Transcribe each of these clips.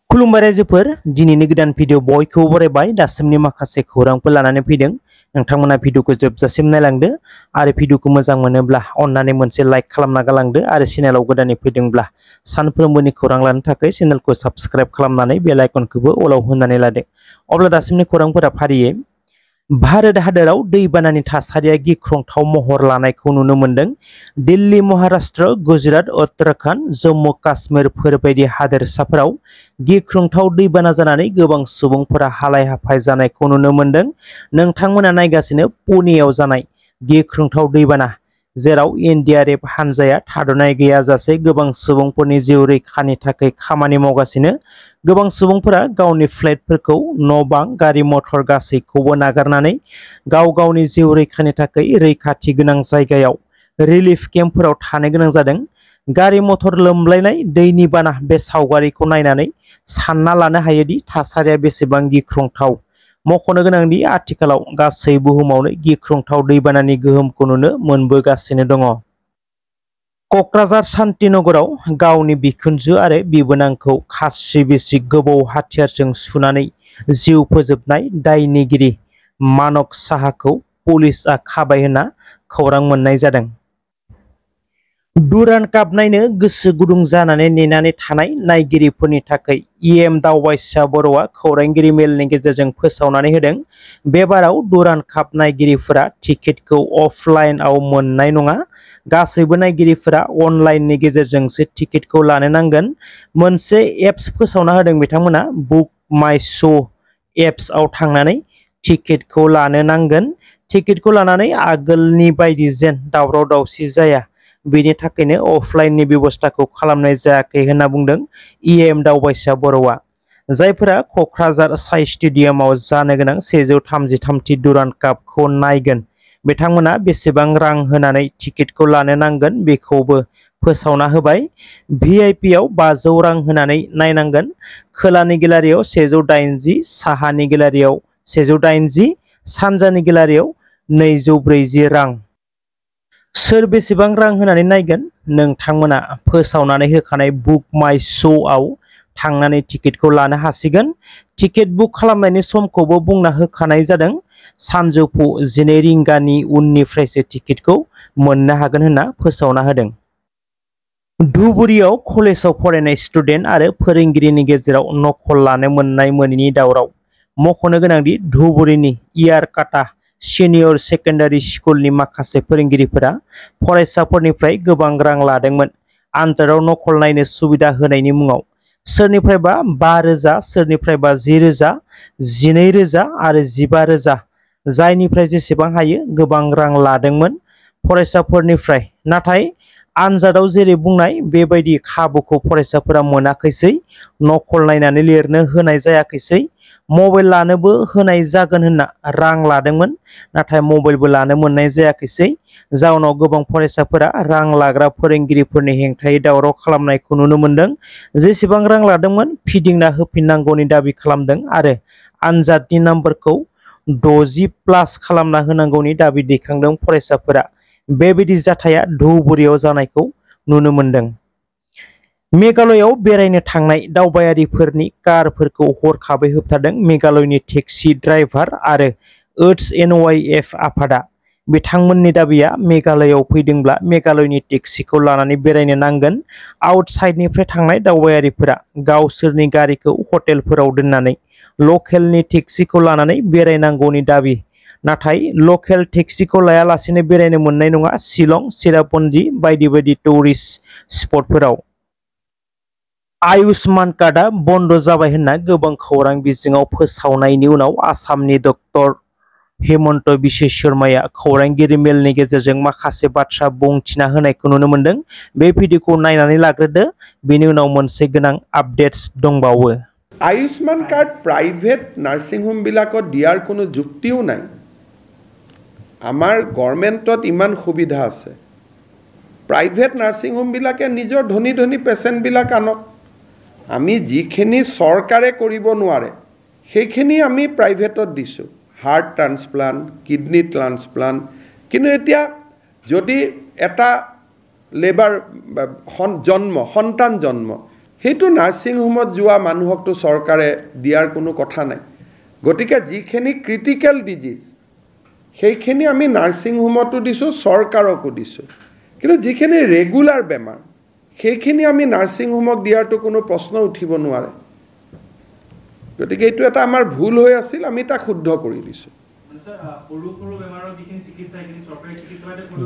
खुलुमबाय रायजोफोर दिनैनि गोदान भिडिअ बयखौबो बरायबाय दासिमनि माखासे खौरांफोर लानानै फैदों नोंथांमोना भिडिअखौ जोबजासिम नायलांदो आरो भिडिअखौ मोजां मोनोब्ला अन्नानै मोनसे लाइक खालामना गालांदो आरो चेनेलाव गोदानै फैदोंब्ला सानफ्रोमबोनि खौरां लानो थाखाय चेनेलखौ साबस्क्राइब खालामनानै बेल आइकनखौबो अलाव होनानै लादो अब्ला दासिमनि खौरांफोरा फारियै भारत हादराव दैबानानि थासारिया गिख्रंथाव महर लानायखौ नुनो मोन्दों। दिल्ली, महाराष्ट्र, गुजरात, उत्तराखंड, जम्मू काश्मीरफोर बायदि हादोरसाफोराव गिख्रंथाव दैबाना जानानै गोबां सुबुंफोरा हालाय हाफाय जानायखौ नुनो मोन्दों। नोंथांमोना नायगासिनो पुनेयाव जानाय गिख्रंथाव दैबाना, जेराव एनडीआरएफ हानजाया थाद'नाय गैयाजासे गोबां सुबुंफोरनि जिउ रैखानि थाखाय खामानि मावगासिनो। गोबां सुबुंफोरा गावनि फ्लाइटफोरखौ, न'-बां, गारि-मटर गासैखौबो नागारनानै गाव गावनि जिउ रैखानि थाखाय रैखाथि गोनां जायगायाव रिलिफ केम्पफोराव थानो गोनां जादों। गारि-मटर लोमलायनाय, दैनि बाना बे सावगारिखौ नायनानै सानना लानो हायोदि थासारिया बेसेबां गिख्रंथाव। मख'नो गोनांदि आथिखालाव गासै बुहुमावनो गिख्रंथाव दैबानानि गोहोमखौ नुनो मोनबोगासिनो दङ। क'क्राझार शान्तिनगराव गावनि बिखुनजो आरो बिबोनांखौ खास्रि-बिस्रि गोबौ हाथियारजों सुनानै जिउ फोजोबनाय दायनिगिरि मानक साहाखौ पुलिसआ खाबाय होनना खौरां मोन्नाय जादों। डुरान्ड काप नायनो गोसो गुदुं जानानै नेनानै थानाय नायगिरिफोरनि थाखाय दावबायसा बर'आ खौरांगिरि मेलनि गेजेरजों फोसावनानै होदों। बे बाराव डुरान्ड काप नायगिरिफोरा टिकेटखौ अफलाइनआव मोननाय नङा। गासैबो नायगिरिफोरा अनलाइननि गेजेरजोंसो टिकेटखौ लानो नांगोन। मोनसे एप्स फोसावना होदों बिथांमोना बुक माय श' एप्सआव थांनानै टिकेटखौ लानो नांगोन। टिकेटखौ लानानै आगोलनि बायदि जेन दावराव-दावसि जाया बेनि थाखायनो अफलाइननि बेबस्थाखौ खालामनाय जायाखै होनना बुंदों दावबायसा बर'आ। जायफोरा क'क्राझार साइ स्टेडियामाव जानो गोनां 133थि डुरान्ड कापखौ नायगोन बिथांमोना बेसेबां रां होनानै टिकेटखौ लानो नांगोन बेखौबो फोसावना होबाय। भिआइपिआव 500 रां होनानै नायनांगोन। खोलानि गेलारियाव 180, साहानि गेलारियाव 180, सानजानि गेलारियाव 240 रां। सोर बेसेबां रां होनानै नायगोन? नोंथांमोना फोसावनानै होखानाय बुक माय श'आव थांनानै टिकेटखौ लानो हासिगोन। टिकेट बुक खालामनायनि समखौबो बुंना होखानाय जादों। सानजौफु 12 रिंगानि उननिफ्रायसो टिकेटखौ मोननो हागोन होनना फोसावना होदों। धुबुरीयाव कलेजाव फरायनाय स्टुडेन्ट आरो फोरोंगिरिनि गेजेराव नकल लानो मोननाय मोनैनि दावराव। मख'नो गोनांदि धुबुरीनि इयारकाटा सिनियर सेकेन्डारि स्कुलनि माखासे फोरोंगिरिफोरा फरायसाफोरनिफ्राय गोबां रां लादोंमोन आनजादाव नकल नायनो सुबिदा होनायनि मुङाव। सोरनिफ्रायबा 5,000, सोरनिफ्रायबा 10,000, 12,000 आरो 15,000 जायनिफ्राय जेसेबां हायो गोबां रां लादोंमोन फरायसाफोरनिफ्राय। नाथाय आनजादाव जेरै बुंनाय बेबायदि खाबुखौ फरायसाफोरा मोनाखैसै। नकल नायनानै लिरनो होनाय जायाखैसै। मबाइल लानोबो होनाय जागोन होनना रां लादोंमोन, नाथाय मबाइलबो लानो मोननाय जायाखैसै। जाउनाव गोबां फरायसाफोरा रां लाग्रा फोरोंगिरिफोरनि हेंथायै दावराव खालामनायखौ नुनो मोन्दों। जेसेबां रां लादोंमोन फिदिंना होफिननांगौनि दाबि खालामदों आरो आनजादनि नाम्बारखौ 60+ खालामना होनांगौनि दाबि दैखांदों फरायसाफोरा। बेबायदि जाथाया धुबुरीयाव जानायखौ नुनो मोन्दों। मेघालयआव बेरायनो थांनाय दावबायारिफोरनि कारफोरखौ हरखाबै होबथादों मेघालयनि टेक्सि ड्राइभार आरो एच.एन.वाइ.एफ आफादा। बिथांमोननि दाबिया मेघालयआव फैदोंब्ला मेघालयनि टेक्सिखौ लानानै बेरायनो नांगोन। आउटसाइडनिफ्राय थांनाय दावबायारिफोरा गावसोरनि गारिखौ हटेलफोराव दोननानै लकेलनि टेक्सिखौ लानानै बेरायनांगौनि दाबि। नाथाय लकेल टेक्सिखौ लायालासेनो बेरायनो मोननाय नङा शिलं, चेरापुन्जी बायदि बायदि टुरिस्ट स्पटफोराव। आयुष्मान कार्डआ बन्द जाबाय होनना गोबां खौरां बिजोङाव फोसावनायनि उनाव आसामनि डक्टर हेमन्त बिश्व शर्माया खौरांगिरि मेलनि गेजेरजों माखासे बाथ्रा बुंथिना होनायखौ नुनो मोन्दों। बे भिडिअखौ नायनानै लाग्रोदो, बेनि उनाव मोनसे गोनां आपडेट्स दंबावो। आयुष्मान कार्ड प्राइभेट नार्सिং होमবিলাকত দিয়াৰ কোনো যুক্তিও নাই। আমাৰ গভৰ্ণমেণ্টত ইমান সুবিধা আছে। প্ৰাইভেট নাৰ্ছিং হোমবিলাকে নিজৰ ধনী ধনী পেচেণ্টবিলাক আনক। আমি যিখিনি চৰকাৰে কৰিব নোৱাৰে সেইখিনি আমি প্ৰাইভেটত দিছোঁ। Heart transplant, kidney transplant. কিন্তু এতিয়া যদি এটা লেবাৰ সন্তান জন্ম সেইটো নাৰ্ছিং হোমত যোৱা মানুহকতো চৰকাৰে দিয়াৰ কোনো কথা নাই গতিকে যিখিনি ক্ৰিটিকেল ডিজিজ সেইখিনি আমি নাৰ্ছিং হোমতো দিছোঁ চৰকাৰকো দিছোঁ কিন্তু যিখিনি ৰেগুলাৰ বেমাৰ সেইখিনি আমি নাৰ্ছিং হোমক দিয়াৰতো কোনো প্ৰশ্ন উঠিব নোৱাৰে গতিকে এইটো এটা আমাৰ ভুল হৈ আছিল আমি তাক শুদ্ধ কৰি দিছোঁ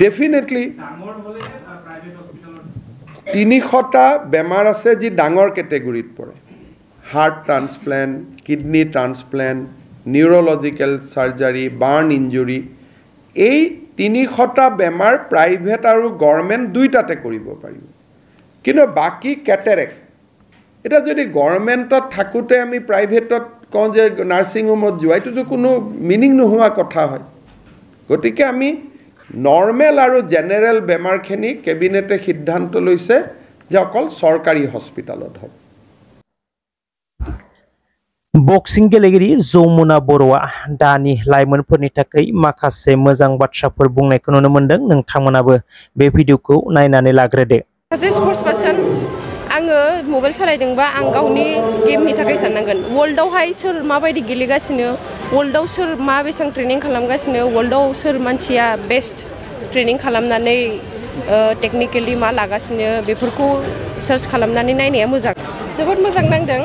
ডেফিনেটলি 300টা বেমাৰ আছে যি ডাঙৰ কেটেগৰীত পৰে heart transplant kidney transplant neurological surgery burn injury এই 300টা বেমাৰ প্ৰাইভেট আৰু গভৰ্ণমেণ্ট দুইটাতে কৰিব পাৰিব কিন্তু বাকি কেটেৰেক্ট এটা যদি গভৰ্ণমেণ্টত থাকোঁতে আমি প্ৰাইভেটত কওঁ যে নাৰ্ছিং হোমত যোৱা এইটোতো কোনো মিনিং নোহোৱা কথা হয় গতিকে আমি নৰ্মেল আৰু জেনেৰেল বেমাৰখিনি কেবিনেটে সিদ্ধান্ত লৈছে যে অকল চৰকাৰী হস্পিটালত হ'ব बक्सिं गेलेगिरि जमुना बर'आ दानि लाइमोनफोरनि थाखाय माखासे मोजां बाथ्राफोर बुंनायखौ नुनो मोनदों नोंथांमोनाबो बे भिडिअखौ नायनानै लाग्रोदो सासे स्पर्ट्स पार्सन आङो मबाइल सालायदोंबा आं गावनि गेमनि थाखाय साननांगोन वर्ल्डआवहाय सोर माबायदि गेलेगासिनो वर्ल्डआव सोर मा बेसेबां ट्रेनिं खालामगासिनो वर्ल्डआव सोर मानसिया बेस्ट ट्रेनिं खालामनानै टेक्निकेलि मा लागासिनो बेफोरखौ सार्च खालामनानै नायनाया मोजां जोबोद मोजां नांदों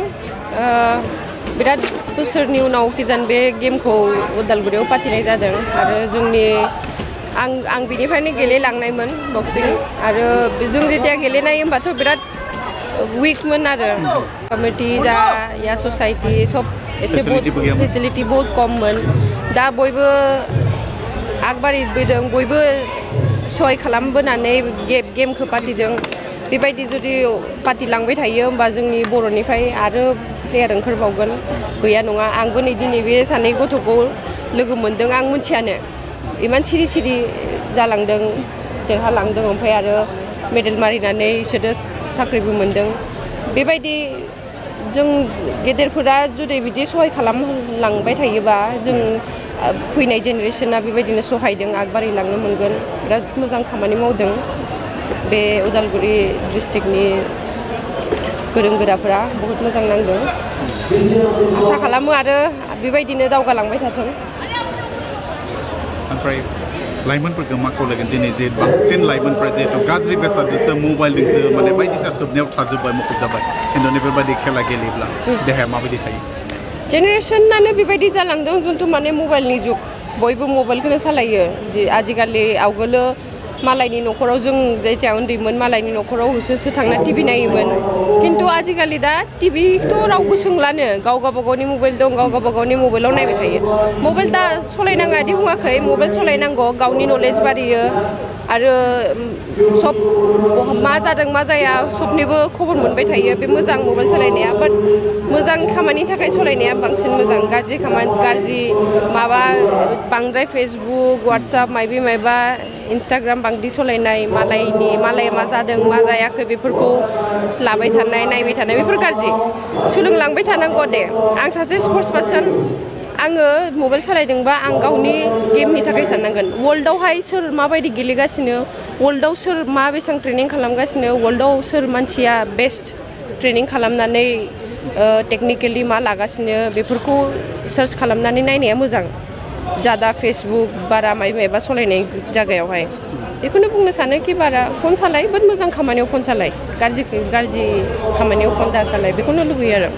बिराद बोसोरनि उनाव किजान बे गेमखौ उदालगुरियाव फाथिनाय जादों आरो जोंनि आं बिनिफ्रायनो गेलेलांनायमोन बक्सिं आरो जों जेतिया गेलेनाय होमबाथ' बिराद वीकमोन आरो कमिटि जा या ससाइटि सब एसे फेसिलिटि बहुत कममोन दा बयबो आगबारिबोदों बयबो सहाय खालामबोनानै गेमखौ फाथिदों बेबायदि जुदि फाथिलांबाय थायो होमबा जोंनि बर'निफ्राय आरो प्लेयार ओंखारबावगोन गैया नङा आंबो नै दिनै बे सानै गथ'खौ लोगो मोनदों आं मिथियानो इमान सिरि सिरि जालांदों देरहालांदों ओमफ्राय आरो मेडेल मारिनानै बिसोरो साख्रिबो मोनदों बेबायदि जों गेदेरफोरा जुदि बिदि सहाय खालामलांबाय थायोबा जों फैनाय जेनेरेशना बेबायदिनो सहायदों आगबारिलांनो मोनगोन बिराद मोजां खामानि मावदों बे उदालगुरि डिस्ट्रिक्टनि गोरों गोराफोरा बहुत मोजां नांदों आसा खालामो आरो बेबायदिनो दावगालांबाय थाथों ओमफ्राय लाइमोनफोरखौ मा खावलायगोन दिनै जे बांसिन लाइमोनफोरा जिहेतु गाज्रि बेसादजोंसो मबाइलजोंसो माने बायदिसिना सोबनायाव थाजोब्बाय मुखुब जाबाय खिन्थु बेफोरबायदि खेला गेलेब्ला देहाया माबायदि थायो जेनेरेशनानो बेबायदि जालांदों जिथु माने मबाइलनि जुग बयबो मबाइलखौनो सालायो आजिखालि आवगोलो मालायनि न'खराव जों जेथिया उन्दैमोन मालायनि न'खराव होसोसो थांना टिभि नायोमोन खिन्थु आजिखालि दा टिभिथ' रावबो सोंलानो गाव गावबागावनि मबाइल दं गाव गावबागावनि मबाइलाव नायबाय थायो मबाइल दा सलायनाङा बिदि बुङाखै मबाइल सलायनांगौ गावनि नलेज बारियो आरो सब मा जादों मा जाया सबनिबो खबर मोनबाय थायो बे मोजां मबाइल सालायनाया बाट मोजां खामानिनि थाखाय सलायनाया बांसिन मोजां गाज्रि खामानि गाज्रि माबा बांद्राय फेसबुक वाट्सएप मायबा इन्स्टाग्राम बांद्राय सलायनाय मालाय मा जादों मा जायाखै बेफोरखौ लाबाय थानाय नायबाय थानाय बेफोर गाज्रि सोलोंलांबाय थानांगौ दे आं सासे स्पर्ट्स पार्सन आङो मबाइल सालायदोंबा आं गावनि गेमनि थाखाय साननांगोन वर्ल्डआवहाय सोर माबायदि गेलेगासिनो वर्ल्डआव सोर मा बेसेबां ट्रेनिं खालामगासिनो वर्ल्डआव सोर मानसिया बेस्ट ट्रेनिं खालामनानै टेक्निकेलि मा लागासिनो बेफोरखौ सार्च खालामनानै नायनाया मोजां जादा फेसबुक बारा मायबा सलायनाय जायगायावहाय बेखौनो बुंनो सानो कि बारा फन सालाय बाट मोजां खामानियाव फन सालाय गाज्रि खामानियाव फन दा सालाय बेखौनो लुगैयो आरो